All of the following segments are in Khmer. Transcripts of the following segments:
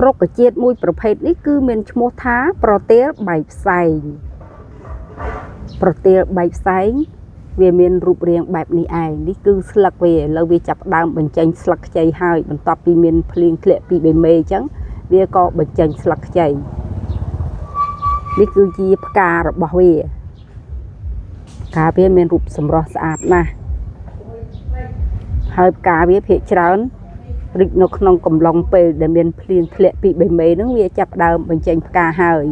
រុក្ខជាតិមួយប្រភេទនេះគឺមានឈ្មោះថាប្រទាលបែកផ្សែងប្រទាលបែកផ្សែងវាមានរូបរាងបែបនេះឯងនេះគឺស្លឹកវាឥឡូវវាចាប់ផ្ដើមបញ្ចេញស្លឹកខ្ចីហើយបន្ទាប់ពីមានភ្លៀងធ្លាក់ពីបេមេអញ្ចឹងវាក៏បញ្ចេញស្លឹកខ្ចីនេះគឺជាផ្ការបស់វាផ្កាវាមានរូបសម្រស់ស្អាតណាស់ហើយផ្កាវាភាគច្រើនរីកនៅក្នុងកំឡុងពេលដែលមានភ្លៀងធ្លាក់ពីបេមេហ្នឹងវាចាប់ផ្ដើមបញ្ចេញផ្កាហើយ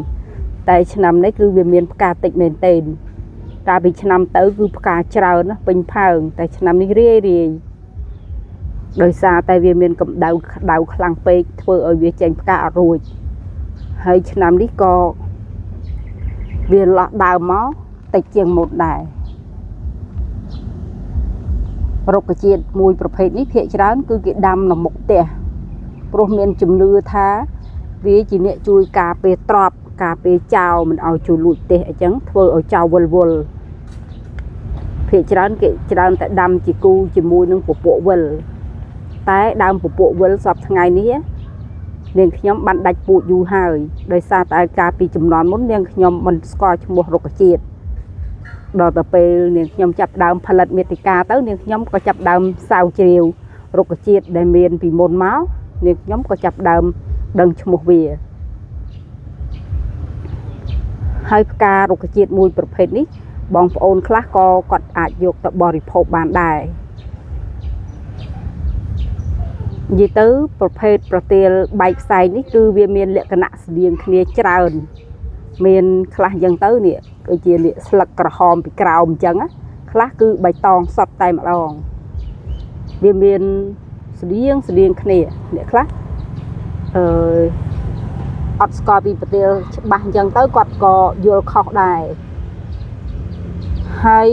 តែឆ្នាំនេះគឺវាមានផ្កាតិចមែនទែនកាលពីឆ្នាំទៅគឺផ្កាច្រើនណាស់ពេញផើងតែឆ្នាំនេះរាយរាយដោយសារតែវាមានកម្ដៅក្តៅខ្លាំងពេកធ្វើឲ្យវាចេញផ្កាអត់រួចហើយឆ្នាំនេះក៏វាលោះដើមមកតិចជាងមុនដែររុក្ខជាតិមួយប្រភេទនេះភាគច្រើនគឺគេដាំនៅមុខផ្ទះព្រោះមានជំនឿថាវាជាអ្នកជួយការពារទ្រព្យការពារចោរមិនឲ្យជួយលួចផ្ទះអញ្ចឹងធ្វើឲ្យចោរវិលវល់ភាគច្រើនគេច្រើនតែដាំជាគូជាមួយនឹងពពួកវិលតែដើមពពួកវិលសពថ្ងៃនេះនាងខ្ញុំបានដាច់ពូជយូរហើយដោយសារតែកាលពីជំនាន់មុននាងខ្ញុំមិនស្គាល់ឈ្មោះរុក្ខជាតិដល់ទៅពេលនាងខ្ញុំចាប់ដើមផលិតមេតិកាទៅនាងខ្ញុំក៏ចាប់ដើមសាវជ្រាវរុក្ខជាតិដែលមានពីមុនមកនាងខ្ញុំក៏ចាប់ដើមដឹងឈ្មោះវាហើយផ្ការុក្ខជាតិមួយប្រភេទនេះបងប្អូនខ្លះក៏គាត់អាចយកទៅបរិភោគបានដែរនិយាយទៅប្រភេទប្រទាលបែកផ្សែងនេះគឺវាមានលក្ខណៈស្តៀងគ្នាច្រើនមានខ្លះអញ្ចឹងទៅនេះដូចជានេះស្លឹកក្រហមពីក្រោមអញ្ចឹងណាខ្លះគឺបៃតងសុទ្ធតែម្ដងវាមានស្តៀងគ្នាអ្នកខ្លះអឺអត់ស្គាល់ពីប្រទាលច្បាស់អញ្ចឹងទៅគាត់ក៏យល់ខុសដែរហើយ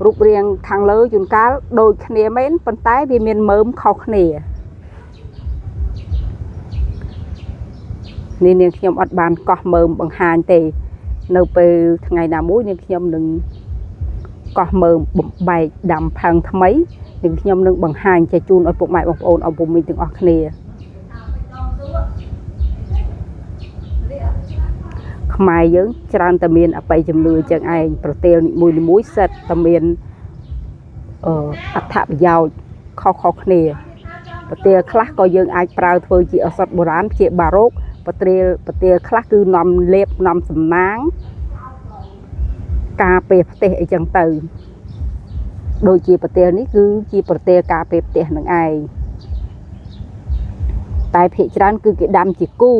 រូបរាងខាងលើជួនកាលដូចគ្នាមែនប៉ុន្តែវាមានមើមខុសគ្នានេះនាងខ្ញុំអត់បានកោះមើមបង្ហាញទេនៅពេលថ្ងៃណាមួយនាងខ្ញុំនឹងកោះមើមបំបែកដាំផើងថ្មីនាងខ្ញុំនឹងបង្ហាញចែកជូនឲ្យពុកម៉ែបងប្អូនអរពុំមីងទាំងអស់គ្នាខ្មែរយើងច្រើនតែមានអបិយជំនឿចឹងឯងប្រទាលនីមួយៗសិតតែមានអត្ថប្រយោជន៍ខុសៗគ្នាប្រទាលខ្លះក៏យើងអាចប្រើធ្វើជាឱសថបុរាណព្យាបាលរោគប្រទាលខ្លះគឺនាំលេបនាំសំណាងការពារផ្ទះអីចឹងទៅដូចជាប្រទាលនេះគឺជាប្រទាលការពារផ្ទះនឹងឯងតែភាគច្រើនគឺគេដាំជាគូ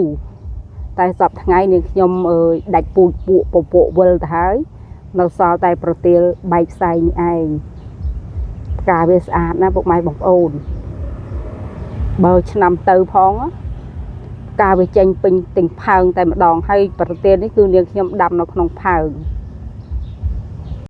តែសប្តាហ៍ថ្ងៃនេះខ្ញុំដាច់ពូជពួកពពួកវិលទៅហើយនៅសល់តែប្រទាលបែកផ្សែងនេះឯងផ្កាវាស្អាតណាស់ពុកម៉ែបងប្អូនបើឆ្នាំទៅផងផ្កាវាចេញពេញទាំងផើងតែម្ដងហើយប្រទាលនេះគឺនាងខ្ញុំដាំនៅក្នុងផើង